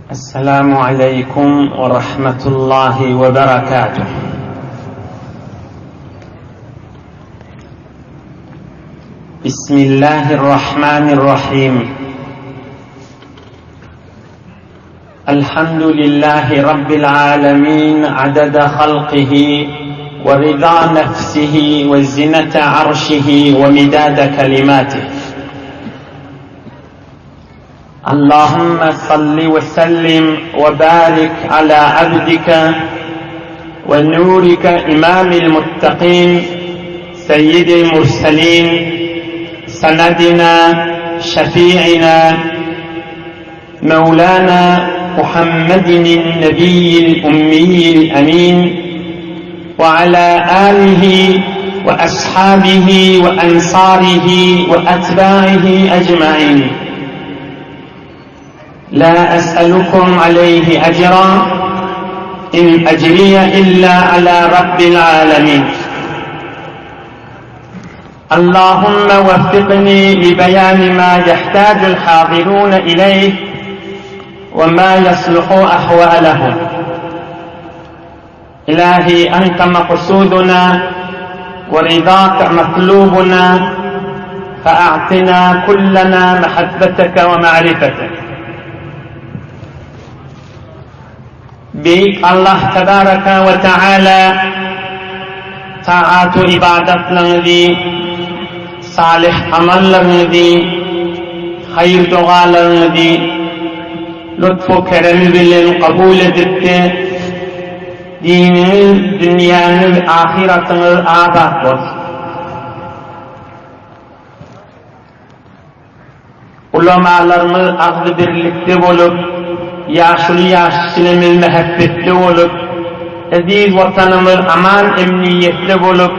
Esselamu aleýkum we rahmetullahi we berekatuh. Bismillahirrahmanirrahim. الحمد لله رب العالمين عدد خلقه ورضا نفسه وزنة عرشه ومداد كلماته اللهم صل وسلم وبارك على عبدك ونورك إمام المتقين سيد المرسلين سندنا شفيعنا مولانا محمد النبي الأمي الأمين وعلى آله وأصحابه وأنصاره وأتباعه أجمعين لا أسألكم عليه أجرا إن أجري إلا على رب العالمين اللهم وفقني لبيان ما يحتاج الحاضرون إليه وما يصلح أحوالهم إلهي أنت مقصودنا ورضاك مطلوبنا فأعطنا كلنا محبتك ومعرفتك Beýik Allah tebaraka we teala taat-u ybadatlaryňyzy, salyh amallaryňyzy, haýyr-dogalaryňyzy lutf-u keremi bilen kabul edipdi. Diniňiz, dünýäňiz, ahyratyňyz abat bolsun. Ulamalarymyz agzybirlikde bolup, ýaşuly-ýaşkiçilerimiz mähebbetli bolup, eziz Watanymyz aman-emniýetde bolup,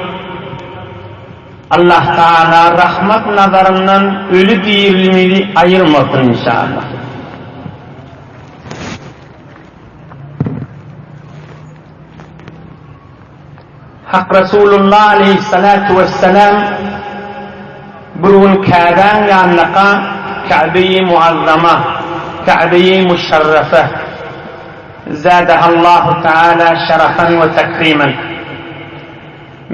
Allah Tagala rahmat nazaryndan öli-dirimizi aýyrmasyn inşallah. Hak Resulullah aleýhissalatu wessalam bir gün Käbäň ýanyndaka Käbeýi Muazzama, Käbeýi Muşarrafa, zädehallahu taala şerefan we tekrimen,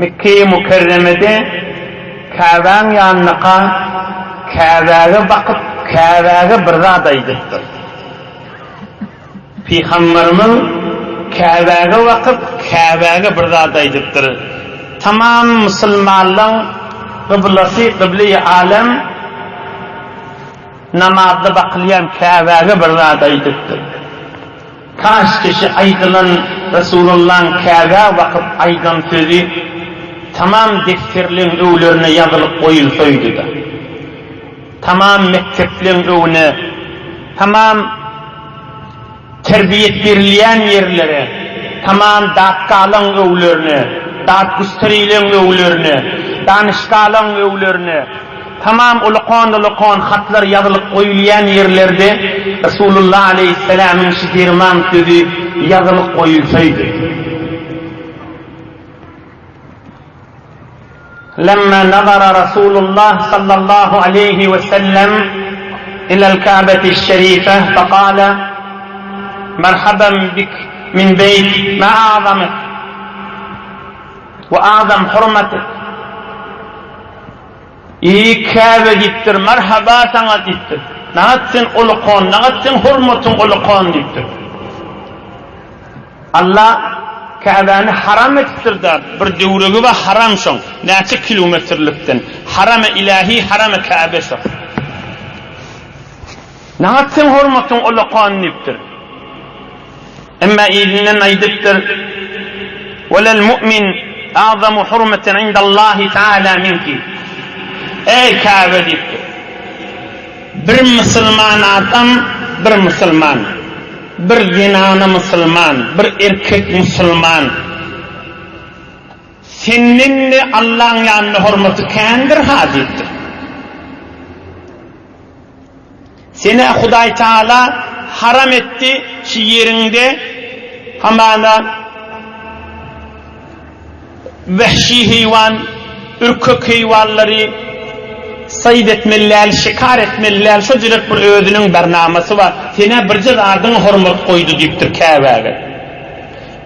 Mekgeýi Mükerremede Käbäň ýanyndaka Käbäge bakyp Käbäge bir zat aýdypdyr. Pygamberimiz Käbäge bakyp, Käbäge bir zat aýdypdyr. Tamam musulmanlaň gyblasy, gybleýi alem, namazda bakylýan Käbäge bir zat aýdypdyr. Kaşki şu aýdylan Resulullaň Käbä bakyp aýdan sözi tamam defterleň öwlerine ýazylyp goýulsaýdy-da. Tamam mekdepleň öwüne, tamam terbiýet berilýän ýerlere, tamam datgalaň öwlerine, datgüsterileň öwlerine, danyşgalaň öwlerine, tamam ulakan-ulakan hatlar ýazylyp goýulýan ýerlerde Resulullah aleýhissalamyň şu derman sözi ýazylyp goýulsaýdy. Lemma nazara Rasulullah sallallahu aleýhi we sellem ilel Ka'beti'ş-şerife fekale, Merhaben bik min beýt ma a'zamek we a'zam hurmatik. Eý, Käbe diýipdir, merhaba saňa diýipdir. Nagat sen ulukan, nagat seň hormatyň ulukan diýipdir. Allah Käbäni haram edipdir-de, bir döwregi bar haram şoň, näçe kilometrlikden, haramy ilahi, haramy Käbe şo. Nagat seň hormatyň ulukan diýipdir. Emma yzyndan aýdypdyr, Welel mu'min a'zamu hurmeten indallahi ta'ala minki. Eý Käbe diýipdir. Bir musulman adam bir musulman. Bir zenana musulman, bir erkek musulman. Senden-de Allaň ýanynda hormaty kändir-ha diýipdir. Seni Hudaý Taala haram etdi şu ýeriňde hamana wehşi heýwan, ürkek heýwanlary. Saýt etmeli däl, şikar etmeli däl, şo jürek bir özüniň barnamasy bar. Sen-ä birje zadyňa hormat goýdy diýipdir Käbäge.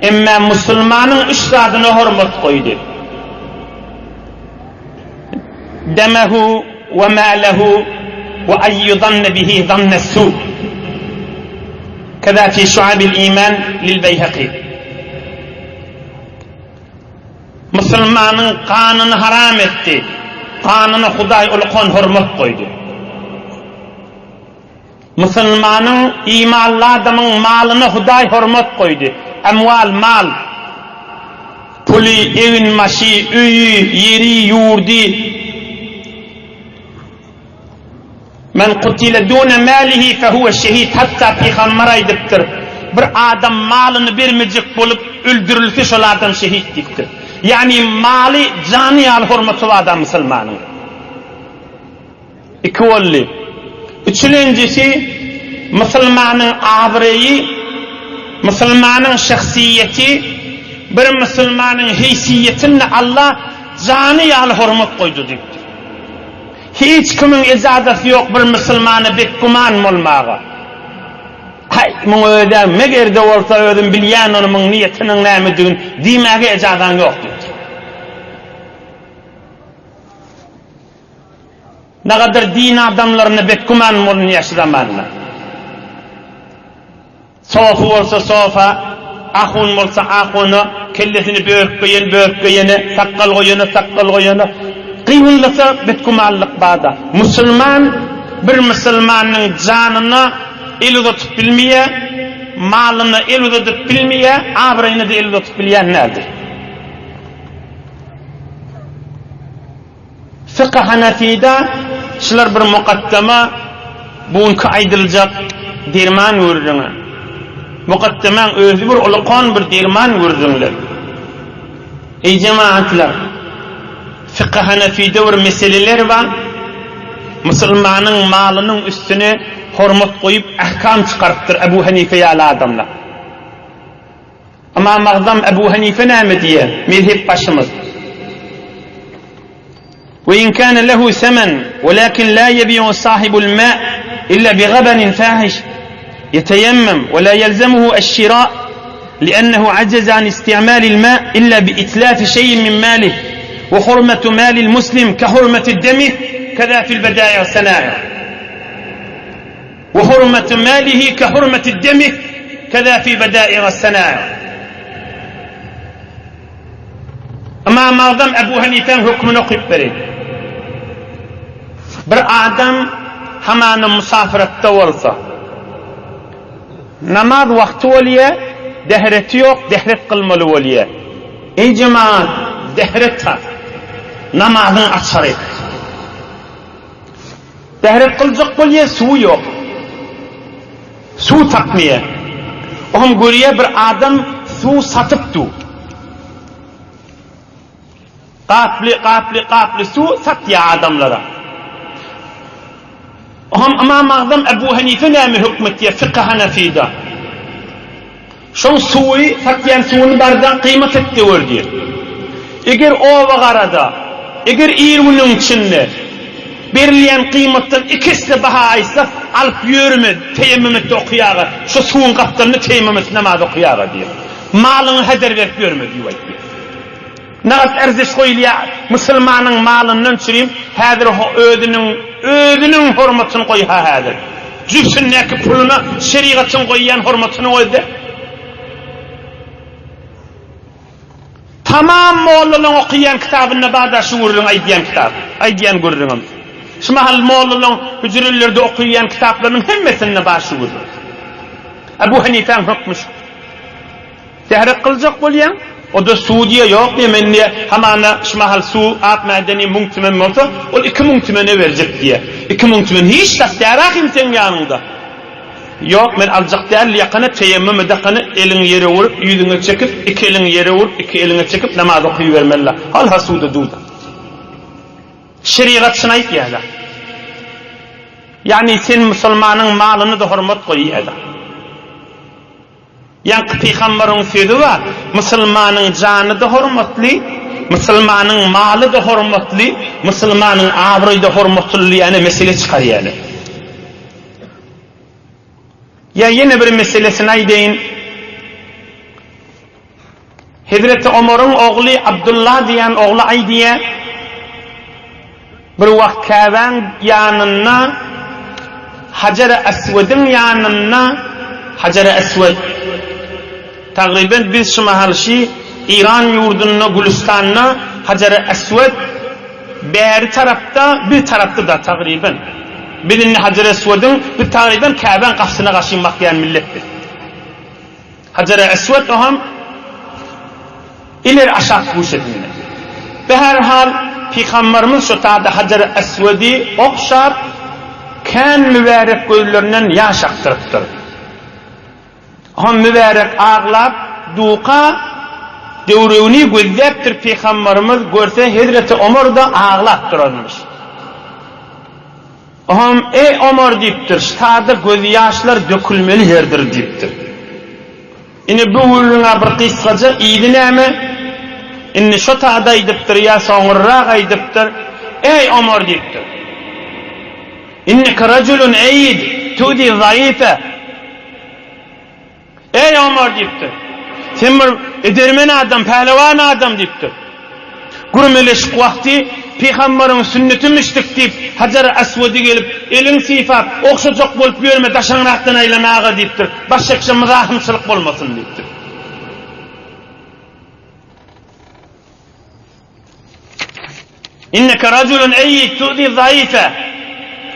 Emmä musulmanyň üç zadyna hormat goýdy. Demehu we malehu we an ýuzanne bihi zanne-su. Keza fi şuabil iman lil Beýhaki. Musulmanyň ganyny haram etdi. Ganyna Hudaý ulkan hormat goýdy. Musulmanyň imanly adamyň malyna Hudaý hormat goýdy. Emwal, mal, puly, egin-başy, öýi, ýeri, ýurdy. Men kutile dune malihi fehuve şehit hatda pygamber aýdypdyr, bir adam malyny bermejek bolup öldürilse şol adam şehit diýipdir. Ýagny maly jany ýaly hormaty bar adam musulmanyň. Iki boldy. Üçülenjisi musulmanyň abraýy, musulmanyň şahsyýeti, bir musulmanyň heýsiýetinde Allah jany ýaly hormat goýdy diýipdir. Hiç kimiň ejazasy ýok bir musulmana betgüman bolmaga. Haý, muň özä meger-de bolsa özüm bilýän ony muň niýetiniň nämedigini diýmäge ejazaň ýok diýipdir. Nagadyr din adamlaryna betgüman bolunýar şu zamanda. Sofy bolsa sofa, ahun bolsa ahuna, kellesini börk geýen börk geýene, sakgal goýana sakgal goýana. Gyýynlasa betgümanlyk bada. Musulman bir musulmanyň janyna el uzatyp bilmeýär, malyna el uzadyp bilmeýär, abraýyna-da el uzatyp bilýän däldir. Fykh Hanafida şular bir mukaddama bu günki aýdyljak derman gürrüňi. Mukaddamaň özi bir ulukan bir derman gürrüňler. Eý jemagatlar! Fykh Hanafida bir meseleler bar. Musulmanyň malynyň üstüne hormat goýup ahkam çykarypdyr Ebu Hanife ýaly adamlar. Ymam Agzam Ebu Hanife näme diýýär? Mezhep başymyz. We in kana lehu semen, welakin la yebi'u sahibul ma illa bi gabanin fahiş yeteyemmem we la yelzemuhu eş-şira li'ennehu ajaza an isti'malil ma illa bi itlafi şey'in min malih we hurmetu malil muslim ke hurmeti demih keza fil bedai' sena'i. We hurmetu malihi ke hurmeti demih keza fi bedai'is sena'i. Ymam Agzam Ebu Hanifäň hökmüni okyp bereýin. Bir adam hamana musafiratda bolsa, namaz wagty bolýar, dehreti ýok, dehret kylmaly bolýar. Eý jemagat, dehret-ha, namazyň açary. Täret kyljak bolýa, suwy ýok. Suw tapmaýa. Oňam görýä bir adam suw satyp dur. Gaply, gaply, gaply suw satýa adamlara. Oňam Ymam Agzam Ebu Hanife näme hökm etýä fykh Hanafida. Şoň suwy, satýan suwuny barda gyýmat et-de gör diýer. Eger oba-garada, eger il-günüň içinde berilýän gyýmatdan iki esse baha aýtsa, alyp ýörme, teýemmüm et-de okaýaga, şo suwuň gapdalynda teýemmüm et, namaz okaýaga diýer. Malyňy heder berip ýörme diýip aýtýar. Nagt erziş goýulýar musulmanyň malyndan çürim häzir özüniň özüniň hormatyny goýha häzir jübsündäki puluna şerigatyň goýýan hormatyny goýda tamam mollalaň okaýan kitabynda barda şu gürrüň aýdýan kitap aýdýan gürrüňim şu mahal mollalaň hüjrelerde okaýan kitaplarynyň hemmesinde bar şu gürrüň Ebu Hanifäň hökmi şu. Täret kyljak bolýaň, o-da suw diýýär, ýok diýýär, men diýýär, hamana şu mahal suw ak mädeni müň tümen bolsa, ol 2000 tümene berjek diýýär. 2000 tümen hiç zat däl ahym seň ýanyňda. Ýok, men aljak däl diýýär, teýemmüm edakany eliňi ýere urup, ýüzüňe çekip, iki eliňi ýere urup, iki eliňe çekip namaz okybermeli-la. Hal-ha suwda duw-da. Şerigat şuny aýtýar-da. Ýagny sen musulmanyň malyna-da hormat goýýar-da. Ýaňky pygambaryň sözi bar, Musulmanyň jany-da hormatly, Musulmanyň maly-da hormatly, musulmanyň abraýy-da hormatly diýýäne mesele çykarýarlar. Ýa ýene bir meselesini aýdaýyn. Hezreti Omaryň ogly Abdullah diýen ogly aýdýar, Bir wagt Käbäň ýanynda Hajar-y Eswediň ýanynda Hajar-y Eswed tagryben biz şu mahal şi Eýran ýurdunda Gülüstanda Hajar-y Eswed bäri tarapda bir tarapda-da tagryben biz indi Hajar-y Eswediň biz tagryben Käbäň gapysyna garşy bakýan millet biz. Hajar-y Eswed oňam ileri aşak guşesinde. Be-her hal, Pygambarymyz şo taýda Hajar-y Eswedi ogşap, kän mübärek gözlerinden ýaş akdyrypdyr. Oňam mübärek aglap, duka döwregini gözläpdir Pygambarymyz, görse hezreti Omar-da aglap duranmyş. Oňam, Eý, Omar diýipdir, ştada gözýaşlar dökülmeli ýerdir diýipdir. Ine, bu gürrüň-ä bir gysgaja, yzy näme? Indi şo tada aýdypdyr ýa soňurrak aýdypdyr, Eý, Omar diýipdir. Inneke rajulun eýid, tu'zi zaýife. Eý, Omar diýipdir. Sen bir edermen adam, pälewan adam diýipdir. Gürmeleşik wagty Pygambaryň sünneti müşdik diýip, Hajar-y Aswady gelip, eliň sypap, ogşajak bolup ýörme, daşaňrakdan aýlan aga diýipdir. Başekşe myzahymçylyk bolmasyn diýipdir. Inneke rajulun eýid tu'zi zaife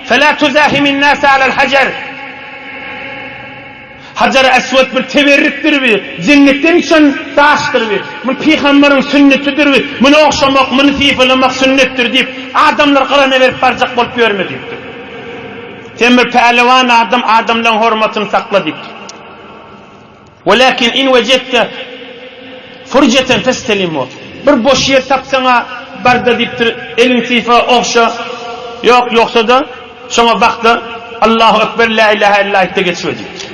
fela tuzahimin nase alel hajar Hajar-y Eswed bir teberrikdir bir, jennetden düşen daşdyr bir, bu pygambaryň sünnetidir bir, muny ogşamak, muny sypalamak sünnetdir diýip, adamlar gyrana berip barjak bolup ýörme diýipdir. Sen bir pälewan adam, adamlaryň hormatyny sakla diýipdir. Welakin in wejedte furjeten festelimhu. Bir boş ýer tapsaň-a, bar-da diýipdir, eliň sypa, ogşa. Ýok, ýogsa-da, şoňa bak-da, Allahu ekber, la ilahe illa aýt-da geçiber diýipdir.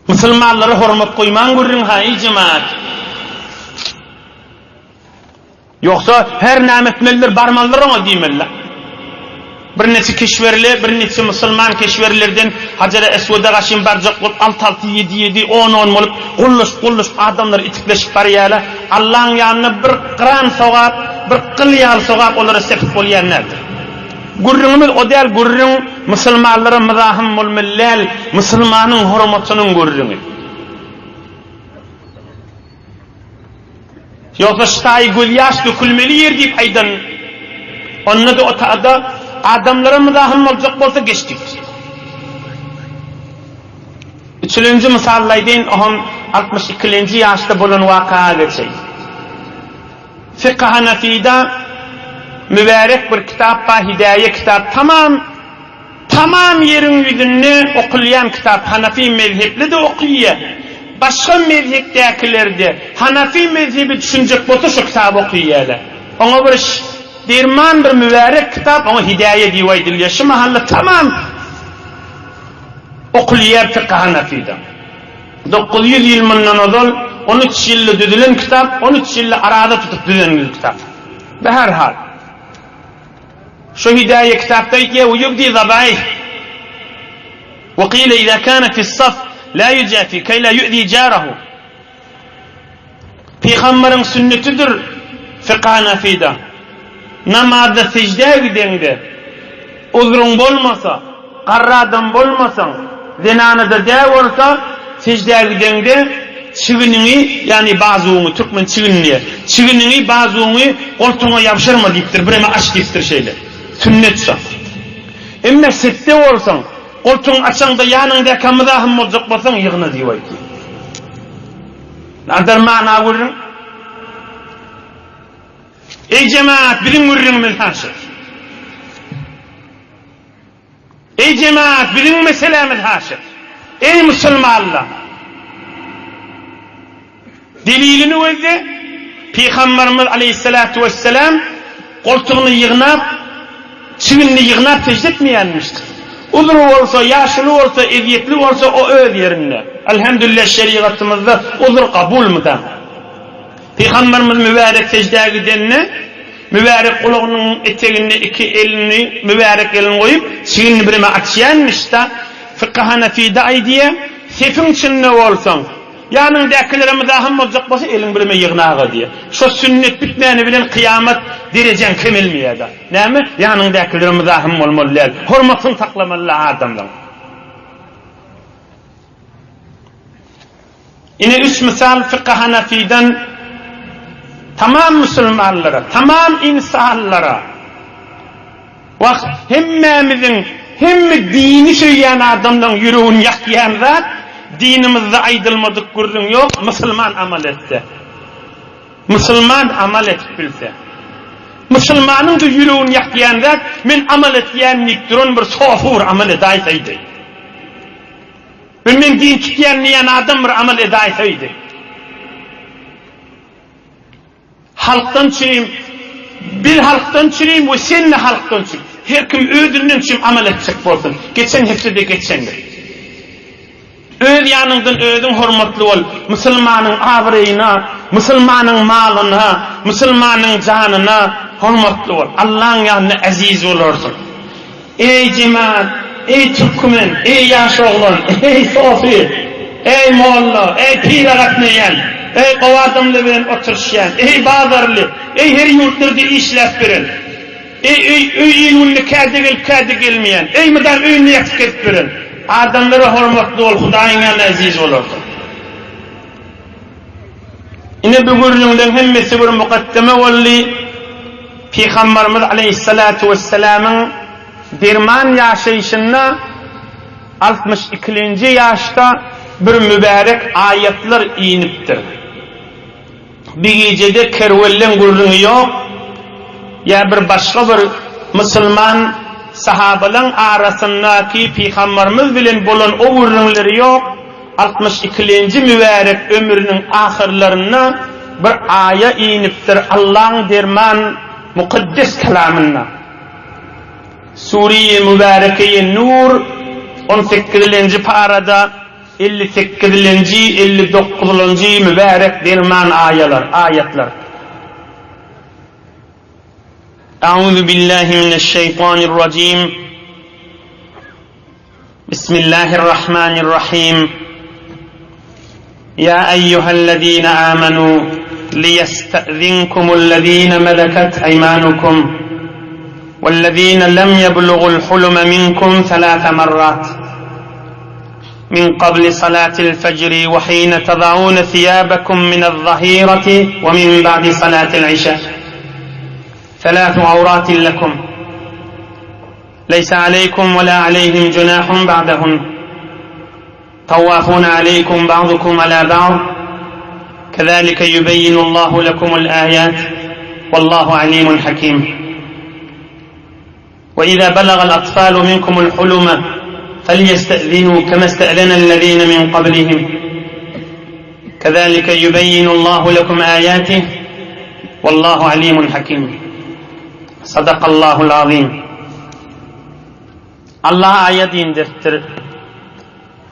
Musulmanlara hormat goýmaň gürrüň ha, eý jemaat. Ýogsa her näme etmelidir, barmalydyr oňa diýmeliler. Birniçe keşwerli, birniçe musulman keşwerlerden Hajar-y Eswede gaşyn barjak bolup, alty-alty, ýedi-ýedi, on-on bolup, gollaşyp-gollaşyp adamlar itikleşip barýarlar. Allaň ýanynda bir gram sogap, bir gyl ýaly sogap olara sepip bolýan däldir. Gürrüňimiz o däl, gürrüň musulmanlara myzahym bolmaly däl, musulmanyň hormatynyň gürrüňi. Ýogsa ştaýy gözýaş dökülmeli ýer diýip aýdan. Onda-da o tada adamlara myzahym boljak bolsa geçdik. Üçülenji mysalda aýdaýyn, oňam 60 ikilenji ýaşda bolan waka geçeýin. Fykh Hanafida mübärek bir kitap bar, Hidäýe kitap tamam Tamam ýeriň ýüzünde okulýan kitap Hanafi mezhepli-de okyýa, başga mezhepdäkiler-de Hanafi mezhebi düşünjek bolsa şo kitaby okyýalar. Oňa bir derman bir mübärek kitap oňa Hidäýe diýip aýdylýar. Şu mahalla tamam okulýar fykh Hanafida. 900 ýyl mundan ozal 13 ýylda düzülen kitap, 13 ýylda araza tutup düzen kitap. Be-her hal. Şu Hidäýe kitapda aýtýar, We ýubdi zabaih. We kile iza kana fis-saf la yujafi kay la yu'zi jarahu. Pygamberiň sünnetidir fykh Hanafida. Namazda sejdä gideňde uzruň bolmasa, garry adam bolmasaň, zenana-da dä bolsa, sejdä gideňde çiginiňi, ýagny bazugyňy, türkmen çigin diýýär, çiginiňi, bazugyňy goltugyňa ýabşyrma diýipdir, bireme aç diýipdir şeýle. Sünnet şo. Emme setde bolsaň, goltugyňy açaňda ýanyňdaka myzahym boljak bolsaň, ýygna diýip aýdýar. Nazar mana gürrüň. Eý jemaat, biziň gürrüňimiz haşy. Eý jemaat, biziň meselämiz haşy. Eý musulmanlar! Delilini gözle, Pygamberimiz aleyhissalatu vesselam goltugyny ýygnap, çiginini ýygnap sežde etmeýänmişdir. Uzry bolsa, ýaşuly bolsa, ezýetli bolsa o öz ýerinde. Elhamdülillah şerigatymyzda uzr kabul mydam. Pygamberimiz mübärek seždä gidende, mübärek gulagynyň eteginde iki elini, mübärek elini goýup, çignini bireme açýanmyş-da, Fykhy Hanafide aýdýar, Sepiň içinde bolsaň, ýanyňdäkilere myzahym boljak bolsa, eliňi bireme ýygnaga diýýär. Şo sünnet bitmäni bilen kyýamat derejäň kemelmeýär-de. Näme? Ýanyňdäkilere myzahym bolmaly däl. Hormatyny saklamaly adamlaň. Ine üç mysal fykhy Hanafiden tamam musulmanlara, tamam insanlara, wah, hemmämiziň, hemme dini söýýän adamlaryň ýüregini ýakýan zat, dinimizde aýdylmadyk gürrüň ýok, musulman amal etse. Musulman amal edip bilse. Musulmanyň-da ýüregini ýakýan zat, men amal etýän diýip duran bir sofy bir amal edaýsaýdy. We men din tutýan diýen adam bir amal edaýsaýdy. Halkdan çürim, biz halkdan çürim we sen-de halkdan çür. Her kim özünden çürim amal etjek bolsun. Geçen hepdede geçendir. Öz ýanyňdan özüň hormatly bol. Musulmanyň abraýyna, musulmanyň malyna, musulmanyň janyna hormatly bol. Allaň ýanynda äziz bolarsyň. Eý jemaat, eý türkmen, eý ýaş oglan, eý sofy, eý molla, eý pire gatnaýan, eý gowy adamlar bilen oturyşýan, eý bazarly, eý her ýurtlarda işläp ýören, eý öý öý günde käde gelip käde gelmeýän, eý mydam öýünde ýatyp gezip ýören adamlara hormatly bol, Hudaýyň ýanynda eziz bolarsyň. Ine bu gürrüňleň hemmesi bir mukaddeme boldy. Pygambarymyz aleýhissalatu wessalamyň derman ýaşaýşynda altmyş ikilenji ýaşda bir mübärek aýatlar inipdir. Bir gijede kerwenleň gürrüňi ýok, ýa bir başga bir musulman sahabalaň arasyndaky Pygambarymyz bilen bolan o gürrüňleri ýok, Altmyş ikilenji mübärek ömrüniň ahyrlarynda bir aýa inipdir Allaň derman mukaddes kelamynda. Sure-i Mübärekeýi Nur on sekizilenji parada 50 sekizilenji, 59-lanjy mübärek derman aýalar, aýatlar. Euzu billahi mineşşeýtanirrajim. Bismillahirrahmanirrahim. Ya eyyühellezine amenu liyesta'zinkumul-lezine meleket eymanukum vellezine lem yeblugul hulume minkum selase merrat min qabli salatil fecri ve hine tada'une thiyabekum minez-zahireti ve min ba'di salatil işa. Selâsu avratin lekum. Leýse aleýkum we lâ aleýhim junâhun ba'dehun. Tawwâfûne aleýkum ba'dukum alâ ba'd. Kezâlike yubeyyinullahu lekumul âyât. Wallâhu alîmun hakîm. Ve izâ belagal atfâlu minkumul hulume felyeste'zinû kemâ ste'zenellezîne min qablihim. Kezâlike yubeyyinullahu lekum âyâtih. Wallâhu alîmun hakîm. Sadakallahul azim. Allah aýat indiripdir.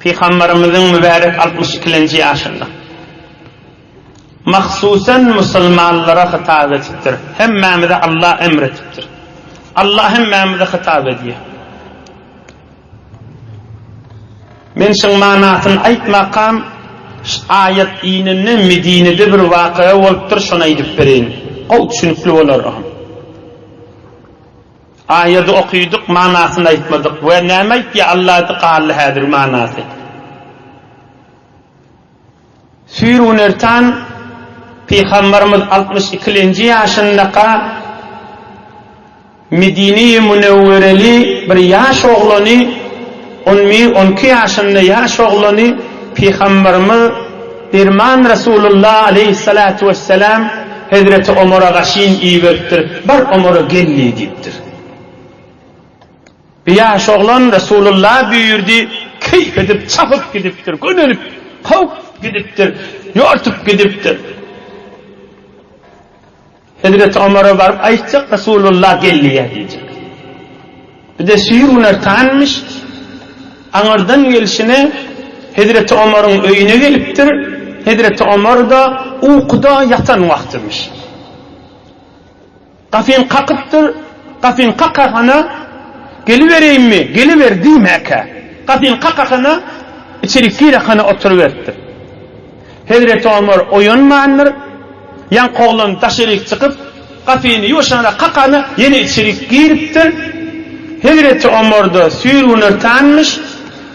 Pygamberimiziň mübärek 62-nji ýaşynda. Mahsusan musulmanlara hitap edipdir. Hemmämize Allah emr edipdir. Allah hemmämize hitap edýär. Men şuň manasyny aýtmakam, şu aýat inende Medinede bir waka bolupdyr, şony aýdyp bereýin. Gowy düşünikli bolar oňa. Aýady okydyk, manasyny aýtmadyk. We näme aýtýar Allady galdy häzir manasy. Süýr-günertan Pygamberimiz altmyş ikilenji ýaşyndaka Medine-i Münewwereli bir ýaş oglany, on bir, on iki ýaşynda ýaş oglany Pygamberimiz Derman Resulullah aleýhissalatu wesselam Hezreti Omara gaşyn iberipdir, Bar Omara gel diý diýipdir. Bir ýaş oglan Resulullah buýurdy, keýp edip çapyp gidipdir, gönenip, kowup gidipdir, ýortup gidipdir. Hezreti Omara baryp aýtjak, Resulullah geldiýär diýjek. Bir-de süýr günortanmyş, aňyrdan gelşine Hezreti Omaryň öýüne gelipdir. Hezreti Omar-da ukuda ýatan wagtymyş. Gapyny kakypdyr, gapyny kakahana, Gelibereýinmi, geliber diýmäkä, gapyny kakahana, içerik girekana oturyberipdir. Hezreti Omar oýanmandyr, ýaňky oglan daşaryk çykyp, gapyny ýuwaşjarak kakana, ýene içerik giripdir. Hezreti Omar-da süýr-günortanmyş,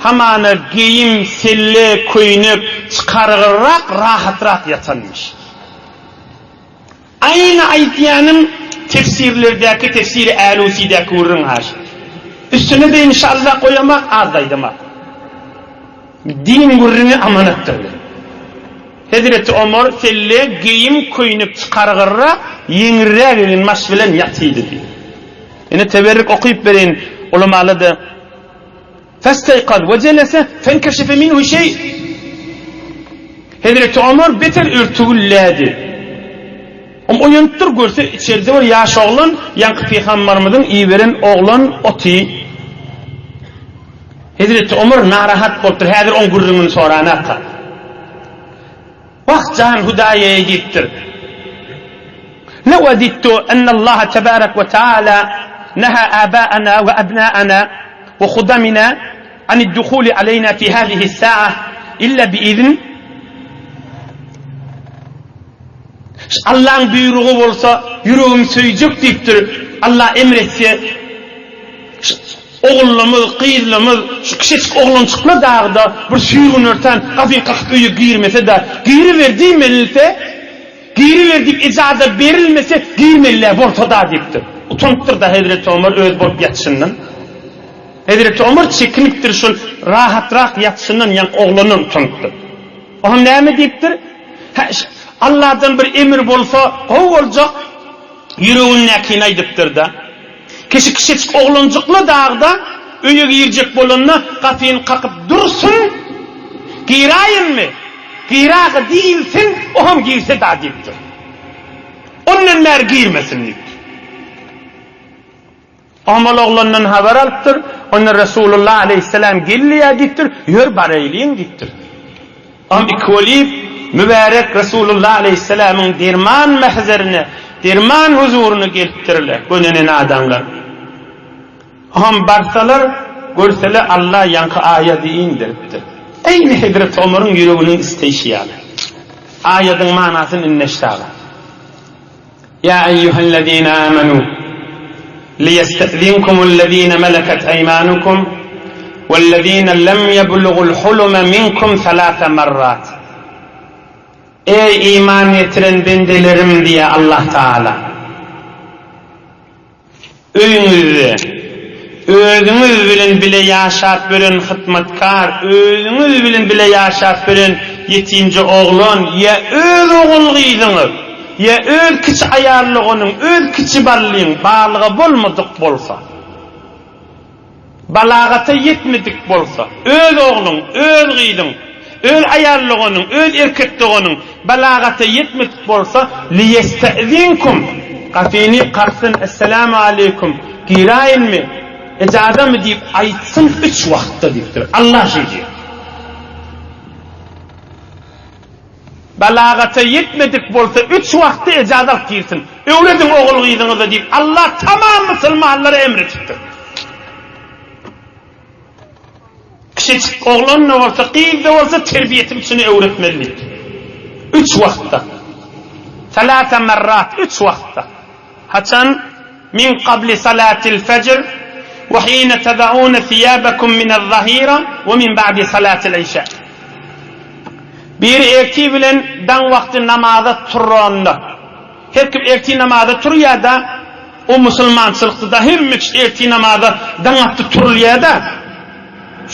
hamana geýim, selle, köýnek çykargyrak, rahatrak ýatanmyş. Aýny aýtýanym tefsirlerdäki tefsiri Älusidäki gürrüň haş. Üstüne-de inşallah goýamak az aýdamak. Din gürrüňi amanatdyr. Hezreti Omar selle geýim köýnek çykargyrrak ýeňilräk eginbaş bilen ýatydy diýip. Ine teberrik okyp bereýin ulamalar-da Festeýkaz we jelese fenkeşefe minhu şeý. Hezreti Omar beter örtügillädi. Om oýanypdyr, görse içeride bir ýaş oglan, ýaňky pygambarymyzyň iberen oglan oty. Hezreti Omar narahat bolupdyr, häzir oň gürrüňini soranaka. Wah, jan Hudaýa-eý diýipdir. Lewadidtu ennallaha tebarek we taala neha abaana we abnaana we hudamina anid-duhuli aleýna fi hazihi-s-sa'a illa bi-izn. Allaň buýrugy bolsa, ýüregim söýjek diýipdir. Allah emr etse, Ogullarymyz, gyzlarymyz, şu kiçijik oglanjyklar dagy-da bir süýrgün-örtän gapyny kakyp öýe girmese-de, giriber diýmelise, giriber diýip ejaza berilmese, girmeli-dä bolsa-da diýipdir. Utanypdyr-da Hezreti Omar öz bolup ýatyşyndan. Hezreti Omar çekinipdir şol rahatrak ýatyşyndan ýaňky oglandan utanypdyr. Oňam näme diýipdir? Hä, Alladan bir emir bolsa gowy boljak, ýüregindäkini aýdypdyr-da. Kişi kiçijik oglanjykly dagda öýe girjek bolanda gapyny kakyp dursun, Giräýinmi? Giräge diýilsin, oňam girse-da diýipdir. Ondan bäri girmesin diýipdir. Oňam ol oglandan habar alypdyr. Onda Resulullah aleýhissalam geldi-ä diýipdir, ýör baraýlyň diýipdir. Am iki mübärek Resulullah aleýhissalamyň derman mähzerine, derman huzuryna gelipdirler, gönenen adamlar. Am barsalar, görseler Allah ýaňky aýady indiripdir. Eýni Hezreti Omaryň ýüreginiň isleýşi ýaly. Aýadyň manasyny indi eşdaga. Ýa eýýuhellezine amanu liýestezinkumul-lezine meleket eýmanukum wellezine lem ýeblugul huluma minkum selase marrat. Eý iman getiren bendelerim diýýär Allah Tagala. Öýüňizde özüňiz bilen bile ýaşap ýören hyzmatkar, özüňiz bilen bile ýaşap ýören ýetimje oglan ýa öz ogul-gyzyňyz, ýa öz kiçi aýal doganyň, öz kiçi ballyň balyga bolmadyk bolsa, Balagata ýetmedik bolsa, öz ogluň, öz gyzyň, öz aýal doganyň, öz erkek doganyň balagata ýetmedik bolsa, liýestezinkum, gapyny kaksyn, Esselamu aleýkum, giräýinmi, ejazamy diýip aýtsyn üç wagtda diýipdir. Allah şeý diýýär. Balagata ýetmedik bolsa üç wagtda ejaza alyp girsin. Öwrediň ogul-gyzyňyza diýip Allah tamam musulmanlara emr etipdir. Kiçijik oglan-da bolsa, gyz-da bolsa terbiýesini içine öwretmeli diýipdir. Üç wagtda. Salasa marrat, üç wagtda. Haçan? Min kabli salatil fejr we hine tadaune siýabekum minez-zahira we min ba'di salatil işa. Biri ertir bilen daň wagty namaza turanda, her kim ertir namaza turýar-da, o musulmançylykda-da hemme kişi ertir namaza daň atdy turulýar-da,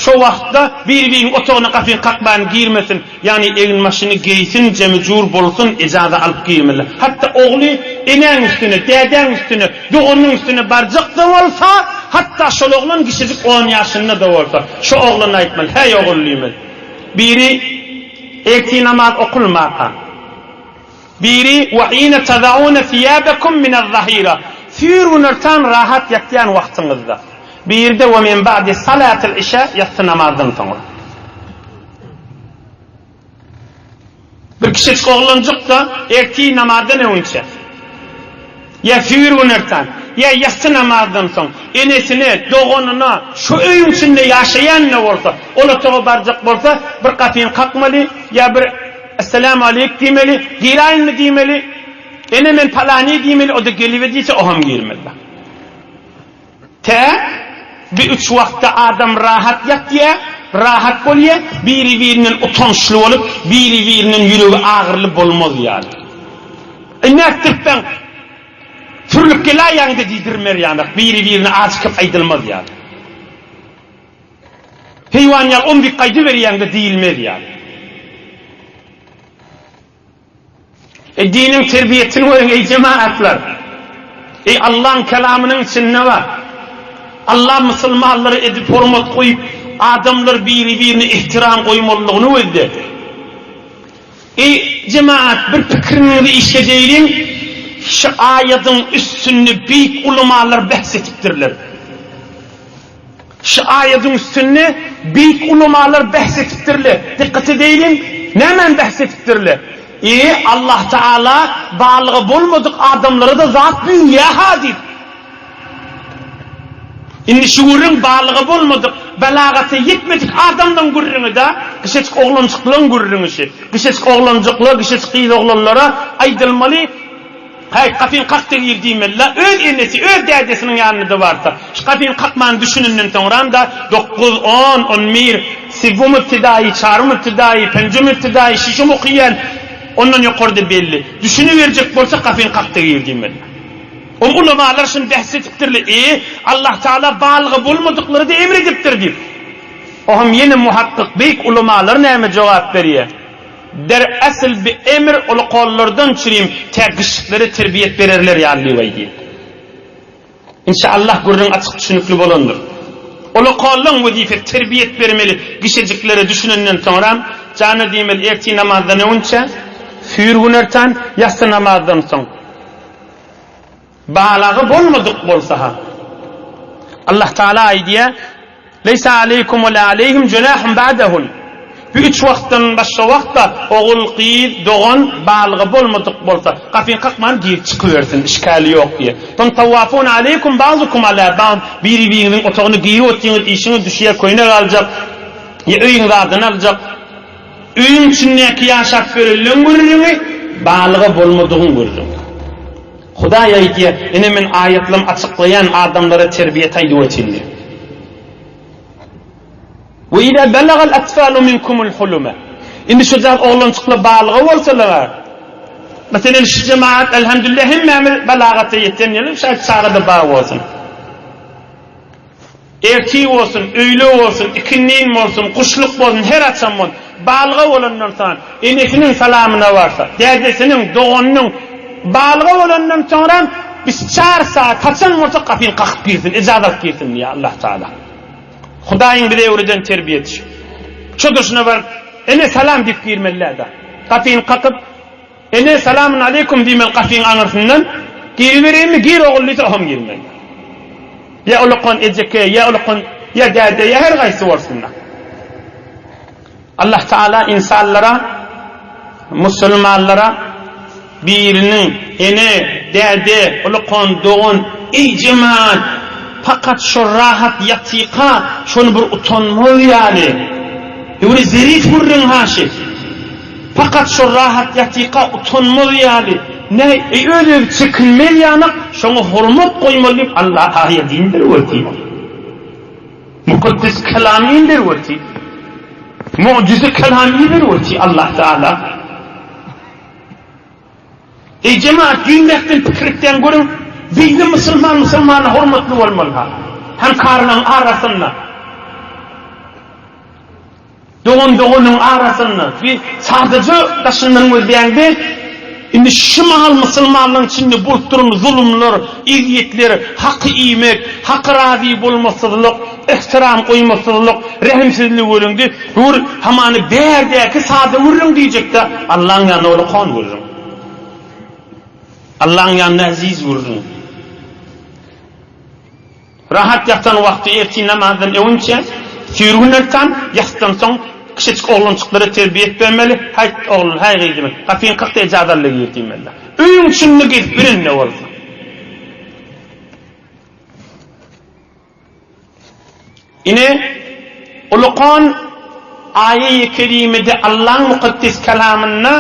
Şo wagtda biri-biriniň otagyna gapyny kakman girmesin, ýagny eginbaşyny geýsin, jemi-jur bolsun, ejaza alyp girmeli. Hatda ogly enäň üstüne, dädäň üstüne, doganyň üstüne barjak-da bolsa, hatda şol oglan kiçijik on ýaşynda-da bolsa, şo oglana aýtmaly, Häý, ogul diýmeli. Biri ertir namaz okulmaka. Biri, Wa hine tadaune siýabekum minez-zahira, süýr günortan rahat ýatýan wagtyňyzda. Biri-de, Wa min ba'di salatil işa, ýassy namazdan soňra. Bir kiçijik oglanjyk-da ertir namazdan öňünçä, ýa süýr günortan, ýa ýassy namazdan soň enesine, doganyna, şu öýüň içinde ýaşaýan-da bolsa, ol otaga barjak bolsa, bir gapyny kakmaly, ýa bir Esselamu aleýk diýmeli, giräýinmi diýmeli, ene men palany diýmeli, o-da gelibe diýse, o hem girmeli. Tä bi üç wagtda adam rahat ýatýa, rahat bolýa, biri-birinden utançly bolup, biri-birinden ýüregi agyrly bolmaz ýaly. E nätdirtseň, sürlüp geläýýäň-de diýdirmer ýanak, biri-birine ajy-köp aýdylmaz ýaly. Heýwan ýaly omzik gaýdyberýäň-de diýilmez ýaly. Eý diniň terbiýesini görüň eý jemagatlar! Eý Allaň kelamynyň içinde bar. Allah musulmanlara edip hormat goýup, adamlar biri-birine ihtiram goýmalydygyny gözledi. Eý jemagat bir pikiriňizi işledeýliň, şu aýadyň üstünde beýik ulamalar bähs etipdirler. Şu aýadyň üstünde beýik ulamalar bähs etipdirler. Dykgat edeýliň, nämäni bähs etipdirler? E, Allah Taala balygy bolmadyk adamlara-da zat buýurýar-ha diýip. Indi şu gürrüň balygy bolmadyk, belagata ýetmedik adamlaryň gürrüňi-dä, gyşajyk oglanjyklaryň gürrüňi şu. Gyşajyk oglanjyklar, gyşajyk gyz oglanlara aýdylmaly. Häý, gapyny kak-da gir diýmeli-la, öz enesi, öz dädesiniň ýanyna-da barsa, şu gapyny kakmany düşünenden soňram-da, dokuz, on, on bir, sewwum ibtidaýy, çarym ibtidaýy, penjum ibtidaýy, şişim okyýan, ondan ýokarda belli. Düşüniberjek bolsa, gapyny kak-da gir diýmeli. Ol ulamalar şuny bähs edipdirler, E, Allahtagala balyga bolmadyklary-da emr edipdir diýip. Oňam ýene muhakkyk beýik ulamalar näme jogap berýär? Der asl bi emr uly kollardan çürim tä gyşyklere terbiýet bererler ýaly diýip aýdýar. Inşa Allah gürrüň açyk düşünikli bolandyr. Uly kollaň wezipesi terbiýet bermeli gişejiklere düşünenden soňram jana diýmeli ertir namazdan öňünçä, süýr günortan, ýassy namazdan soň. Balagy bolmadyk bolsa-ha. Allah Taala aýdýar, Leýsa aleýkum we la aleýhim junahun ba'dahun. Bu üç wagtdan başga wagtda ogul, gyz, dogan balygy bolmadyk bolsa, gapyny kakman girip çykybersin, işgäli ýok diýýär. Soň tawwafun aleýkum ba'zukum ala ba'd, biri-biriňiziň otagyna girip otyrňyz, işiňiz düşýär, köýnek aljak, ýa öýüň zadyny aljak. Öýüň içindäki ýaşap ýörenleň gürrüňi, balygy bolmadygyň gürrüňi. Hudaý aýdýar, Ine, men aýatlarymy açyklaýan adamlara terbiýet aýdyp otyryn diýýär. We iza balagal atfalu minkumul hulume. Indi şu jaz oglanjyklar balyga bolsalar, meselem şu jemaat elhamdülillah hemmämiz balagata ýeten ýaly, şaýat çaga-da bar bolsun. Ertir bolsun, öýle bolsun, ikindin bolsun, guşluk bolsun, her haçan bolsun, balyga bolandan soň, enesiniň salamyna barsa, dädesiniň, doganynyň, balyga bolandan soňram bisçar saat haçan bolsa gapyny kakyp girsin, ejazat girsin diýýär Allah Taala. Hudaýyň bize öwreden terbiýesi şu. Şo durşuna baryp, ene salam diýip girmeli däl-de. Gapyny kakyp, Ene, salamyn aleýkum diýmeli gapyň aňyrsyndan, Giribereýinmi, gir ogul diýse, oňam girmeli. Ýa ulakan ejeke, ýa ulakan, ýa däde, ýa her gaýsy bolsun-da. Allah Taala ynsanlara, musulmanlara biriniň ene, däde, ulakan, dogan, eý jemaat, pakat şo rahat ýatyka, şony bir utanmaz ýaly, bir zerif gürrüň haşy. Pakat şo rahat ýatyka utanmaz ýaly, ne, eý öz-özi çekinmez ýanak, şoňa hormat goýmaly diýip Allah aýat indirip otyr. Mukaddes kelam indirip otyr. Mujize kelam iberip otyr Allah Taala. Eý jemaat giňräkden pikir etýän görüň, beýle musulman musulmana hormatly bolmaly-ha. Hemkarlaryň arasynda. Dogan doganyň arasynda bir sadaja daşyndan gözleýäňde, indi şu mahal musulmanlaryň içinde bolup duran zulumlar, ezýetler, haky iýmek, haka razy bolmasyzlyk, yhtyram goýmasyzlyk, rehimsizlik göreňde, bu bir hamana bärdäki sada gürrüň diýjekde, Allaň ýanynda ol kan gürrüň. Allaň ýanynda eziz gürrüň. Rahat ýatan wagty ertir namazdan öňünçä, süýrgün ertan, ýasdan soň. Kiçijik oglanjyklara terbiýet bermeli, Haýt, oglum, haý gyzym, gapyňy kak-da ejaz al-da gir diýmeli. Öýüň içinde gezip ýörende bolsa. Ine, ulukan aýa-i kerimede Allaň mukaddes kalamynda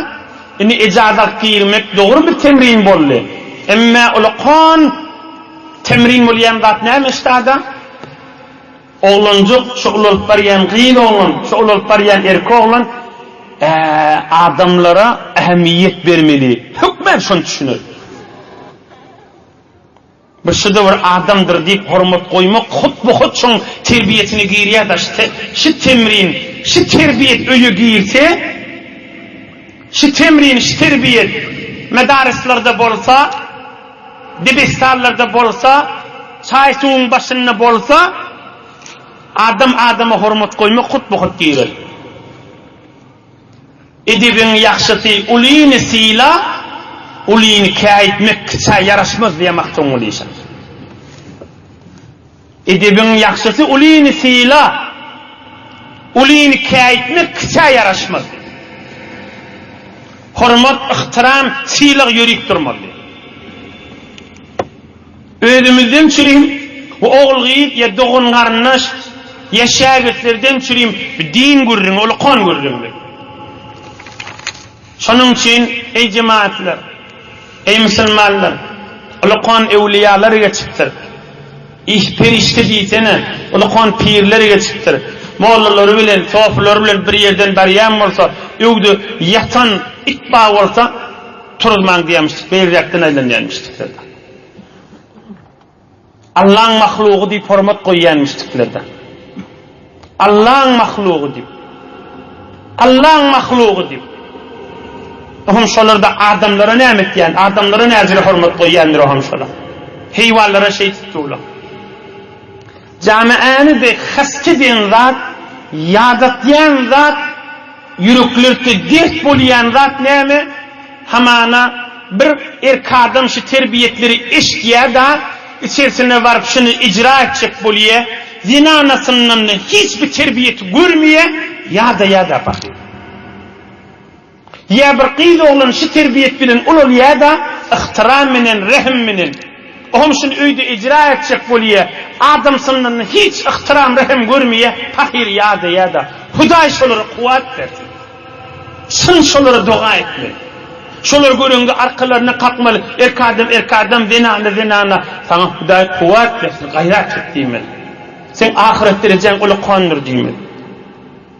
indi ejaz alyp girmek dogry bir temrin boldy. Emme ulukan temrin bolýan zat näme ştada? Oglanjyk, şu ulalyp barýan gyz oglan, şu ulalyp barýan erkek oglan adamlara ähmiýet bermeli. Hökmän şony düşüner. Bir şu-da bir adamdyr diýip hormat goýmak hut-bu-hut şoň terbiýesine girýär-de, şi temrin, şi terbiýet öýe girse, şi temrin, şi terbiýet medarislarda bolsa, debestanlarda bolsa, çaý-suwuň başynda bolsa, adam adama hormat goýmak hut-bu-hut girer. Edebiň ýagşysy ulyny syla, ulyny käýitmek kiçä ýaraşmaz diýýär Magtymguly işan. Edebiň ýagşysy ulyny syla, ulyny käýitmek kiçä ýaraşmaz. Hormat, yhtyram, sylag ýörip durmaly. Özümizden çürim, bu ogul-gyz ýa dogan-garyndaş, ýa şägirtlerden çürim, bu din gürrüňi, ulukan gürrüňdir. Şonuň üçin, eý jemagatlar, eý musulmanlar, ulukan öwlüýalar geçipdir. Ih, perişde diýsene, ulukan pirler geçipdir. Mollalary bilen, sofulary bilen bir ýerden barýan bolsa, öwde ýatan it bar bolsa, Turuzmaň diýýärmişdik, beýleräkden aýlanýarmyşdykler. Allaň mahlugy diýip hormat goýýanmyşdykler-de. Allaň mahlugy diýip. Allaň mahlugy diýip. Ohm şolarda adamlara näme etýän, adamlara näjüre hormat goýýandyr ohm şolar. Heýwanlara şeýtip durlar. Jamiäni-de haske diýen zat, ýadatýan zat, ýüreklerde dert bolýan zat näme? Hamana bir erk adam şu terbiýetleri eşidýär-da, içerisine baryp şuny ijra etjek bolýar, zenanasyndan-da hiç bir terbiýeti görmeýär, ýadaýar-da pahyr. Ýa bir gyz oglan şu terbiýet bilen ulalýar-da, yhtyram menen, rehim menen. Ohm şuny öýde ijra etjek bolýar, adamsyndan hiç yhtyram, rehim görmeýär, pahyr ýadaýar-da. Hudaý şolara kuwwat bersin. Çyn şolara doga etmeli. Şolary göreňde arkalaryna kakmaly, erk adam erk adam, zenana zenana, saňa Hudaý kuwwat bersin, gaýrat et diýmeli. Seň ahyret derejäň ulakandyr diýmeli.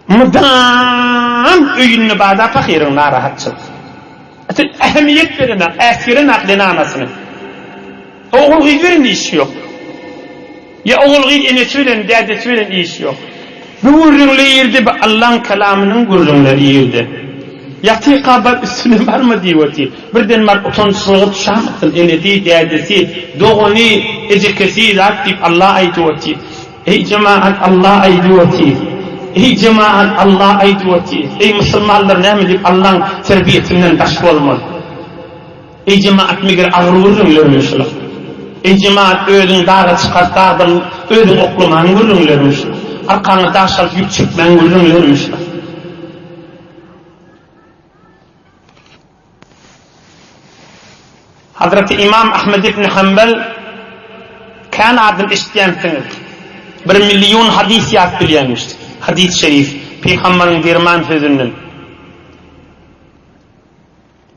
Mydam öýünde bada pahyryň narahatçylyk. Sen ähmiýet berenak, äsgerenak zenanasyny. Ogul gyz bilen işi ýok. Ýa ogul gyz enesi bilen, dädesi bilen işi ýok. Bu gürrüňler ýerde bu Allaň kalamynyň gürrüňleri ýerde. Ýatyka bar üstüne barma diýip otyr. Birden bar utançlyga düşamasyn enesi, dädesi, dogany, ejekesi zat diýip Alla aýdyp otyr. Eý jemagat Alla aýdyp otyr. Eý jemagat Alla aýdyp otyr. Eý musulmanlar näme diýip Allaň terbiýesinden daş bolmaly. Eý jemagat meger agyr gürrüňlermi şular. Eý jemagat özüň daga çykar dagdan özüň oklamaň gürrüňlermi şular. Arkaňa daş alyp ýük çekmäň gürrüňlermi şular. Hazreti Imam Ahmed ibn Hanbal kän adyny eşitýänsiňiz. Bir million hadys ýat bilýänmiş. Hadys şerif, pygamberiň derman sözünden.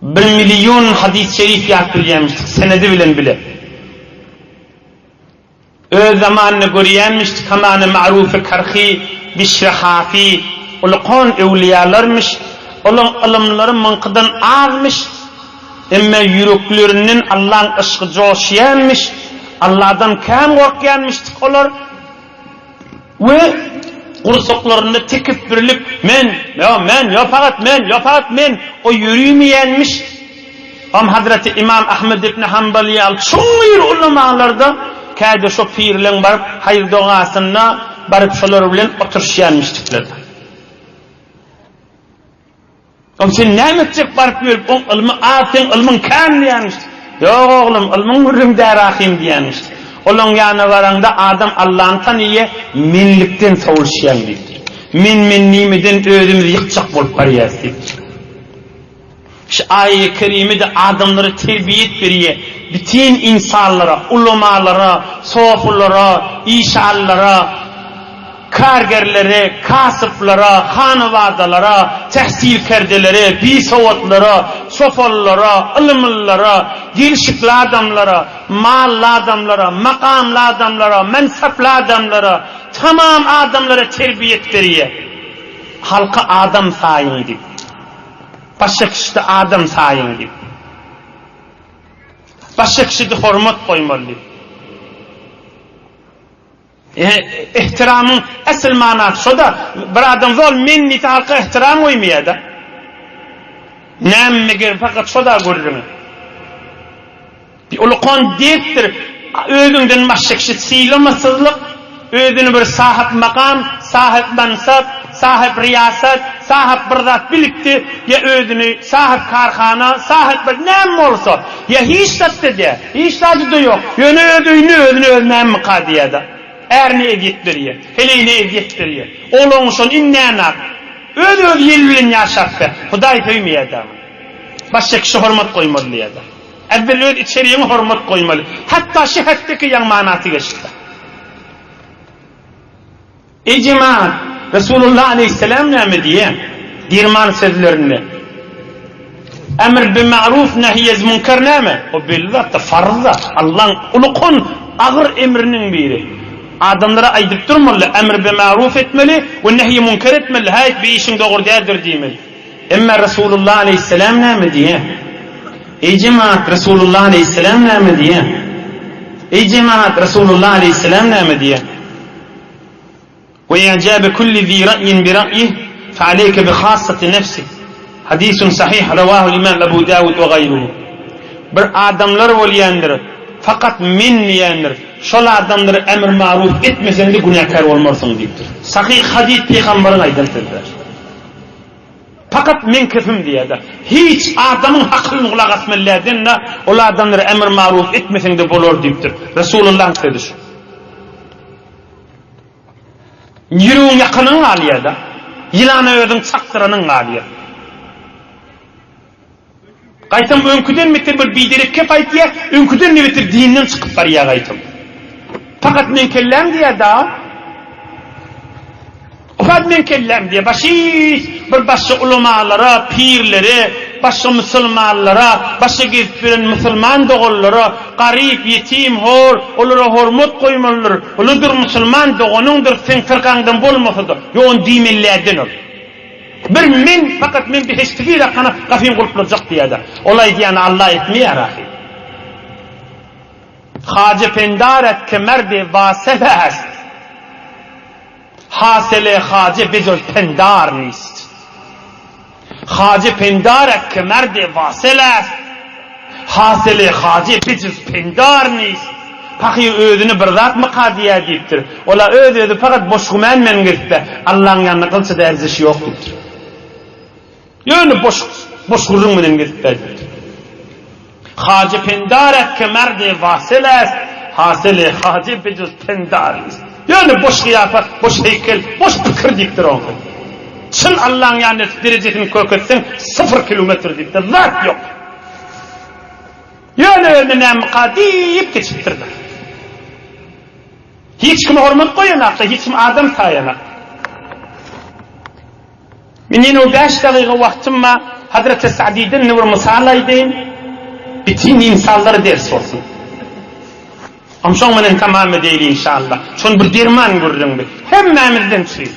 Bir million hadys şerif ýat bilýänmiş, senedi bilen bile. Öz zamanynda görýänmiş, hamana Marufy Karhy, Bişri Hafi ulukan öwlüýalarmyş, olaň ylymlary myňkydan azmyş, emme ýüreklerinden Allaň yşky joşýanmyş, Alladan kän gorkýanmyşdyk olar we gursaklarynda tekepbirlik, men, ýo men, ýo pagat men, ýo pagat men, o ýörimeýänmiş. Am Hazreti Imam Ahmed ibn Hanbal ýaly çuňňur ulamalarda käde şo pirleň baryp haýyr-dogasynda baryp şolar bilen oturyşýanmyşdyklar. Oň sen näme etjek baryp ýörüp oň ylmy az seň ylmyň kän diýýänmişdik. Ýok oglum ylmyň gürrüň däl ahym diýýänmişdik. Olaň ýanyna baraňda adam Allany tanyýa menlikden sowulşýaň diýipdir. Men-men diýmeden özümizi ýykjak bolup barýas diýipdir. Şu aýa-i kerime-de adamlara terbiýet berýär, bütin ynsanlara, ulamalara, sofulara, işanlara, kargerlere, kasyplara, hanabadalara, tähsilkerdelere, bisowatlara, çopanlara, ylymlylara, gelşikli adamlara, mally adamlara, makamly adamlara, mensaply adamlara, tamam adamlara terbiýet berýär. Halky adam saýyň diýip. Başga kişide adam saýyň diýip. Başga kişide hormat goýmaly diýip. Ehtiramyň asyl manasy şo-da, bir adam zol men diýse halka ehtiram goýmaýar-da. Näme meger fakat şo-da gürrüňi. Bir ulukan dertdir, özüňden başga kişi sylamasyzlyk, özüni bir sahyp makam, sahyp mansap, sahyp riýasat, sahyp bir zat bilipdi, ýa özüni sahyp karhana, sahyp bir näme bolsa, ýa hiç zat-da däl, hiç zady-da ýok, ýöne öz öýünde özüne özi nämemika diýýär-de, ärine ezýet berýär, heleýine ezýet berýär, oglan-uşan inňänak, öz-özi ýel bilen ýaşap ber, Hudaý söýmeýär-dä muny. Başga kişi hormat goýmaly diýýär-de. Äwwel öz içeriňe hormat goýmaly. Hatda şu hetdeki ýaň manasy geçdi. Eý jemagat, Resulullah aleýhissalam näme diýýär? Derman sözlerinde. Emr bi ma'ruf nehy ez münker näme? O belli zatda, farz zat. Allaň ulukan agyr emriniň biri. Adamlara aýdyp durmaly, emr bi ma'ruf etmeli we nehy münker etmeli. Häýt, bu işiň dogry däldir diýmeli. Emma Resulullah aleýhissalam näme diýýär? Eý jemagat, Resulullah aleýhissalam näme diýýär? Eý jemagat, Resulullah aleýhissalam näme diýýär? We i'jabe kulli zi ra'yin bi ra'yih fe aleyke bi hassati nefsik. Hadisun sahih rawahul imam Abu Dawud we gaýruhu. Bir adamlar bolýandyr, fakat men diýendir. Şol adamlara emr maruf etmeseň-de günäkär bolmarsyň diýipdir. Sahyh hadys pygambaryň aýdan sözleri. Fakat meň kefim diýýär-de. Hiç adamyň hakylyny gulak asmaly dälden-de, ol adamlara emr maruf etmeseň-de bolar diýipdir. Resulullahyň sözi şu. Ýüregiň ýakanyň galýar-da. Ýylana özüň çakdyranyň galýar. Gaýtam öňküden beter bir biderek kep aýtýar, öňküden-de beter dinden çykyp barýar gaýtam. Fakat meň kelläm diýýär da. Fakat meň kelläm diýýär. Başy bir başga ulamalara, pirlere, başga musulmanlara, başga gezip ýören musulman doganlara, garyp, ýetim, hor, olara hormat goýmalydyr. Uludyr musulman doganyňdyr, seň fyrkaňdan bolmasa-da. Ýok, ony diýmelilerden ol. Bir men, fakat men behişdi girakana gapyny gulplajak diýýärdi. Ol aýdýany Alla etmeýär ahy. Haje pendaret ke merdi wasel est. Hasele haje bejoz pendar nist. Haje pendaret ke merdi wasel est. Hasele haje bejuz pendar nist. Pahyr özüni bir zatmyka diýýär diýipdir. Ol-a öz-özi fakat boş gümän men gezipde, Allaň ýanynda gylça-da erzişi ýok diýipdir. Ýöne boş boş gürrüň bilen gezipde diýipdir. Haje pendar et ke merdi wasel est, hasele haje bejuz pendar nist. Ýöne boş gyýafat, boş heýkel, boş pikir diýipdir oňa. Çyn Allaň ýanynda derejesini köketseň syfyr kilometr diýipdir. Zat ýok. Ýöne özüne nämyka diýip geçipdir-de. Hiç kime hormat goýanak-da, hiç kim adam saýanak. Men ýene o bäş dagyga wagtym bar, Hazreti Sa'diden indi bir mysal aýdaýyn, bütin ynsanlara ders bolsun. Onsoň menen tamam edeýli inşallah. Şony bir derman gürrüň bi. Hemmämizden üçin.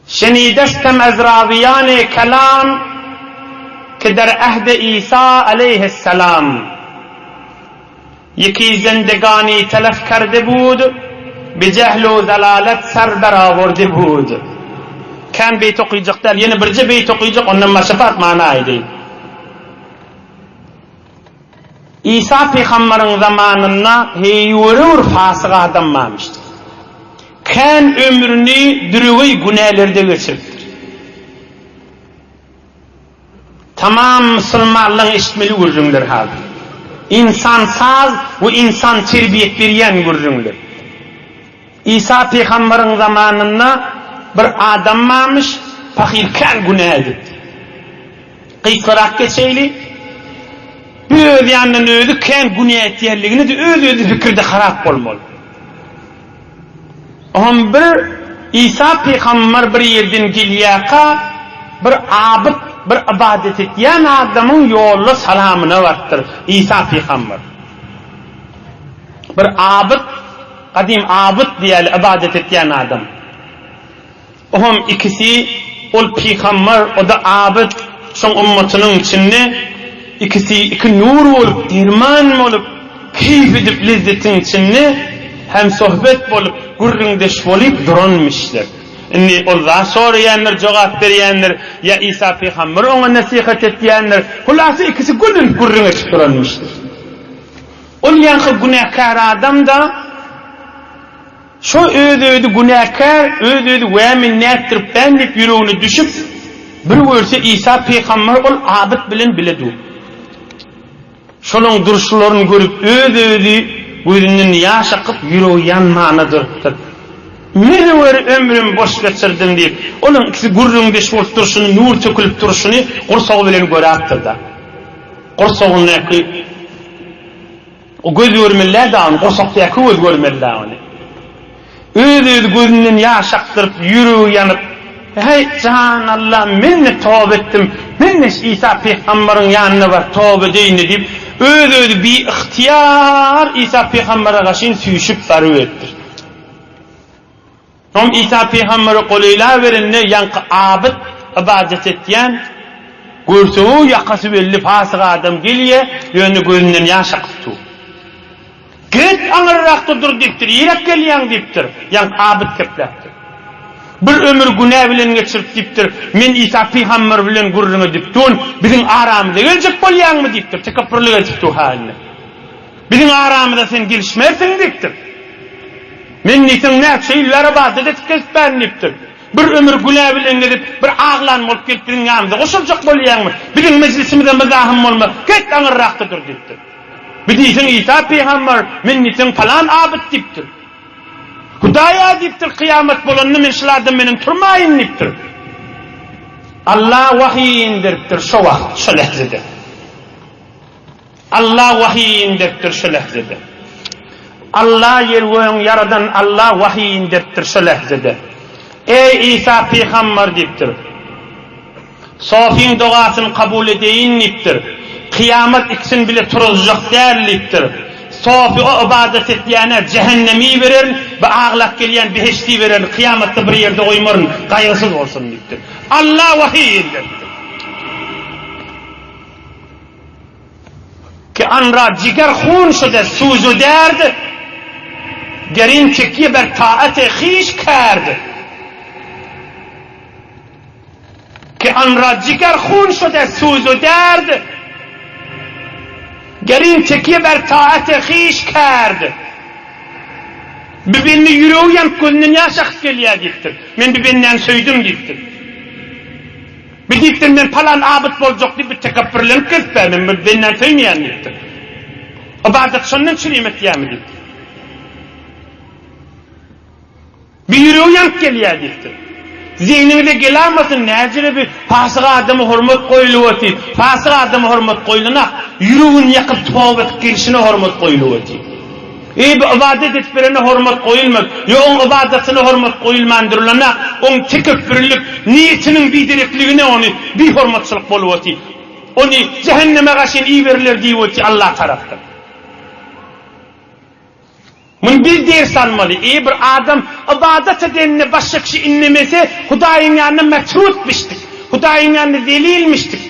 Şenidestem ez rawiýany kelam ki der ehdi Isa aleýhisselam ýeki zendegani telef kerde bud, bi jehl u zalalet ser berawordy bud. Kän beýt okyjak däl, ýene birje beýt okyjak, ondan başga fak mana aýdaýyn. Isa pygambaryň zamanynda heýwere bir fasyk adam barmyşdyr. Kän ömrüni düregeý günälerde geçiripdir. Tamam musulmanlaň eşitmeli gürrüňler hazir. Ynsan saz we ynsan terbiýet berýän gürrüňler. Isa pygambaryň zamanynda bir adam barmyş, pahyr kän günä edipdir. Gysgarak geçeýli. Bu öz ýanyndan özi kän günä etýänligini-de öz-özi pikirde harap bolmaly. Oňam bir Isa pygambar bir ýerden gelýärka, bir abyt, bir ybadat etýän adamyň ýolda salamyna barypdyr Isa pygambar. Bir abyt, gadym abyt diýýärler ybadat etýän adam. Oňam ikisi ol pygambar, o-da abyt, şoň ummatynyň içinde ikisi iki nur bolup, derman bolup, keýp edip lezzetiň içinde hemsohbet bolup, gürrüňdeş bolyp duranmyşlar. Indi ol zat soraýandyr, jogap berýändir, ýa Isa pygamber oňa nesihat etýändir. Hulasy ikisi gülünip gürrüň edip duranmyşlar. Ol ýaňky günäkär adam-da, Şo öz-özi günäkär, öz-özi wä men nätdiripän diýip ýüregine düşüp, bir görse Isa pygamber ol abyt bilen bile dur. Şolaň durşularyny görüp öz-özi gözünden ýaş akyp ýüregi ýanmana durupdyr. Menewer ömrüm boş geçirdim diýip, olaň ikisi gürrüňdeş bolup durşuny, nur tökülip durşuny gursagy bilen göräpdir-de. Gursagyndaky. O göz görmeli däl ony, gursakdaky göz görmeli däl ony. Öz-özi gözünden ýaş akdyryp, ýüregi ýanyp, Heý, jan Alla, men-de toba etdim, men-de şu Isa pygambaryň ýanyna baryp toba edeýin-le diýip, öz-özi biygtyýar Isa pygambere gaşyn süýşüp baryberipdir. Soň Isa pygambere golaýlaberende ýaňky abyt, ybadat etýän, görse-ow ýakasy belli pasyk adam gelýä, ýöne gözünden ýaş akyp dur. Git aňyrrakda dur diýipdir, irek gelýäň diýipdir. Ýaňky abyt gepläpdir. Bir ömür günä bilen geçirip diýipdir, men Isa pygamber bilen gürrüň edip durun, biziň aramyza geljek bolýaňmy diýipdir, tekepbürlik edip dur ha indi. Biziň aramyza sen gelişmersiň diýipdir. Men diýseň näçe ýyl bäri ybadat edip gezipbärin diýipdir. Bir ömür günä bilen gezip, bir aglan bolup gelip biziň ýanymyza goşuljak bolýaňmy? Biziň mejlisimize myzahym bolmaz. Git aňyrrakda dur diýipdir. Bir diýseň Isa pygamber, men diýseň palan abyt diýipdir. Hudaýa diýipdir, kyýamat bolanda men şul adam menen turmaýyn diýipdir. Allah wahyý inderipdir şo wagt, şo lähzede. Allah wahyý inderipdir şu lähzede. Allah ýer gögüň ýaradan Allah wahyý inderipdir şu lähzede. Eý Isa pygambar diýipdir. Sofyň dogasyny kabul edeýin diýipdir. Kyýamat ikisini bile turuzjak däl diýipdir. Sofy o ybadat etýäne jähennemi ibererin, bu aglap gelýän behişdi ibererin, kyýamatda bir ýerde goýmaryn, gaýgysyz bolsun diýipdir. Allah wahyý inderipdir. Ki anra jiger hun şude suzu derd, Gerin tekye ber taate hiş kerd. Ki anra jiger hun şude suzu derd, Gerin tekye ber taate hiş kerd. Bir bende ýüregi ýanyp gözünden ýaş akyp gelýär diýipdir. Men bir bendäni söýdüm diýipdir. Bir diýipdir, men palan abyt boljak diýip bir tekepbürlenip gezipär, men bir bendäni söýmeýän diýipdir. Ybadat şondan çürim etýärmi diýipdir. Bir ýüregi ýanyp gelýär diýipdir. Zehniňize gelamasyn, näjele bir pasyk adama hormat goýulyp otyr. Pasyk adama hormat goýulanak, ýüregini ýakyp toba edip gelşine hormat goýulyp otyr. Eý, bu ybadat edip berene hormat goýulmaz. Ýok, oň ybadatyna hormat goýulman durulanak, oň tekepbürlik niýetiniň biderekligine ony bihormatçylyk bolup otyr. Ony jähenneme gaşyn iberiler diýip otyr Allah tarapdan. Muny biz ders almaly. Eý, bir adam ybadat edenine başga kişi indemese, Hudaýyň ýanynda metrutmyşdyk. Hudaýyň ýanynda zelilmişdik.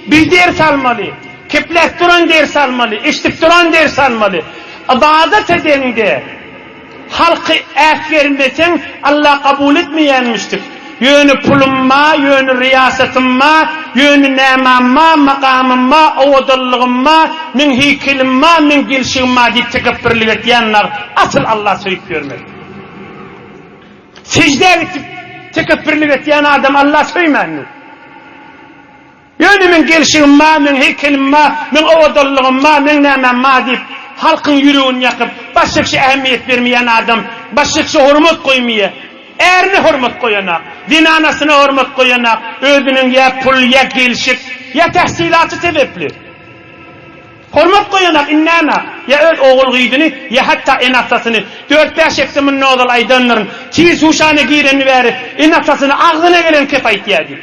Biz ders almaly. Kepläp duran ders almaly, eşidip duran ders almaly. Ybadat edeňde, halky äsgermeseň, Allah kabul etmeýänmişdik. Ýöne pulum ba, ýöne riýasatym ba, ýöne nämam ba, makamym ba, owadanlygym ba, meň heýkelim ba, meň gelşigim ba diýip tekepbirlik etýän nagt asyl Allah söýüp ýörmez. Seždä gitip tekepbirlik etýän adam Allah söýmändir. Ýöne meň gelşigim bar, meň heýkelim bar, meň owadanlygym bar, meň nämäm bar diýip, halkyň ýüregini ýakyp, başga kişä ähmiýet bermeýän adam. Başgaça hormat goýmaýar. Ärine hormat goýanak, zenanasyna hormat goýanak, özüniň ýa pul, ýa gelşik, ýa tähsilaty sebepli. Hormat goýanak, indänak, ýa öz ogul-gyzyny, ýa hatda ene-atasyny. Dört-bäş hepde mundan ozal aýdandyryn, tiz huşana gireni bäri ene-atasyna agzyna gelen kep aýtýar diýip.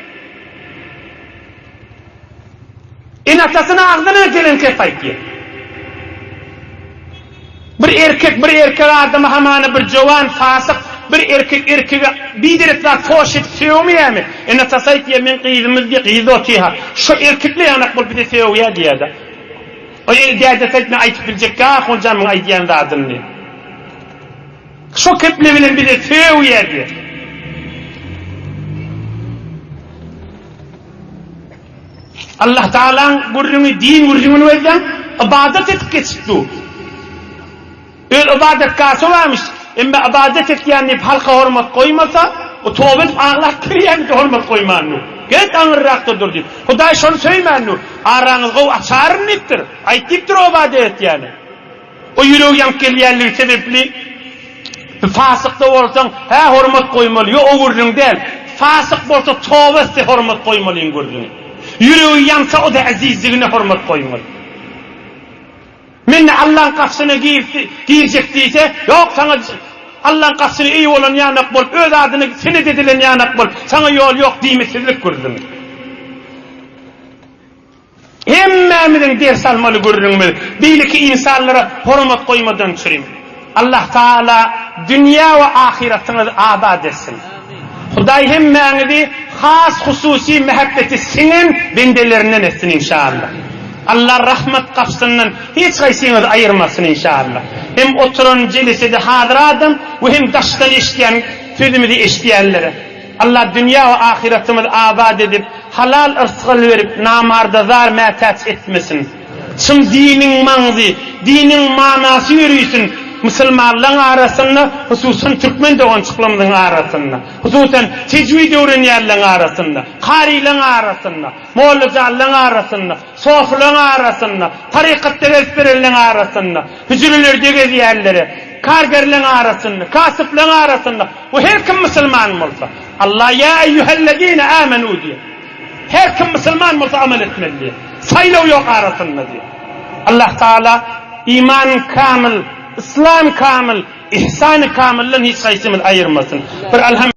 Ene-atasyna agzyna gelen kep aýtýar. Bir erkek bir erkek adama hamana bir jowan fasyk bir erkek erkege biderek zat foş edip sögmeýärmi? Ene-atasy aýtýar meň gyzymyz diýýär gyzy otyha şo erkekle ýanak bolup bize sögýär diýýärde. O dädesi aýt men aýtyp biljekkä ahunjan muň aýdýan zadyny diýip. Şo keple bilen bize sögýär diýýär. Allah Tagalaň gürrüňi din gürrüňini gözläň, ybadat edip geçip dur. Öz ybadatgasy barmyş, emma ybadat etýän diýip halka hormat goýmasa, o toba edip aglap gelýände hormat goýman dur. Git aňyrrakda dur diýip. Hudaý şony söýmän dur. Araňyzy gowy açaryn diýipdir. Aýt diýipdir o ybadat etýäne. O ýüregi ýanyp gelýänligi sebepli fasykda bolsaň, hä hormat goýmaly, ýok o gürrüň däl. Fasyk bolsa toba etse hormat goýmalyň gürrüňi. Ýüregi ýansa o-da ezizligine hormat goýmaly. Mende Allaň gapysyna girse, girjek diýse, ýok saňa Allaň gapysyna eýe bolan ýanak bolup, öz adyna senet edilen ýanak bolup, saňa ýol ýok diýmesizlik gürrüňi. Hemmämiziň ders almaly gürrüňimiz, beýleki ynsanlara hormat goýmadan çürim. Allah Tagala dünýä we ahyratyňyzy abat etsin. Hudaý hemmäňizi has hususy mähebbeti siňen bendelerinden etsin inşallah. Allah rahmat gapysyndan hiç haýsyňyzy aýyrmasyn inşallah. Hem oturan jelesede hazyr adam we hem daşdan eşidýän sözümizi eşidýänlere. Allah dünýä we ahyratymyzy abat edip, halal yrsgal berip, namarda zar mätäç etmesin. Çyn diniň maňzy, diniň manasy ýörisin musulmanlaň arasynda, hususan türkmen dogançyklarymyzyň arasynda, hususan tejwid öwrenýänleň arasynda, karylaň arasynda, mollajanlaň arasynda, sofulaň arasynda, tarykatda gezip berenleň arasynda, hüjrelerde gezýänlere, kargerleň arasynda, kasyplaň arasynda, We her kim musulman bolsa, Allah ýa eýýuhellezine amenuu diýýär. Her kim musulman bolsa amal etmeli diýýär. Saýlaw ýok arasynda diýýär. Allah Taala iman kamyl, yslam kamyl, ihsany kamyldan hiç haýsymyzy aýyrmasyn. Bir alham.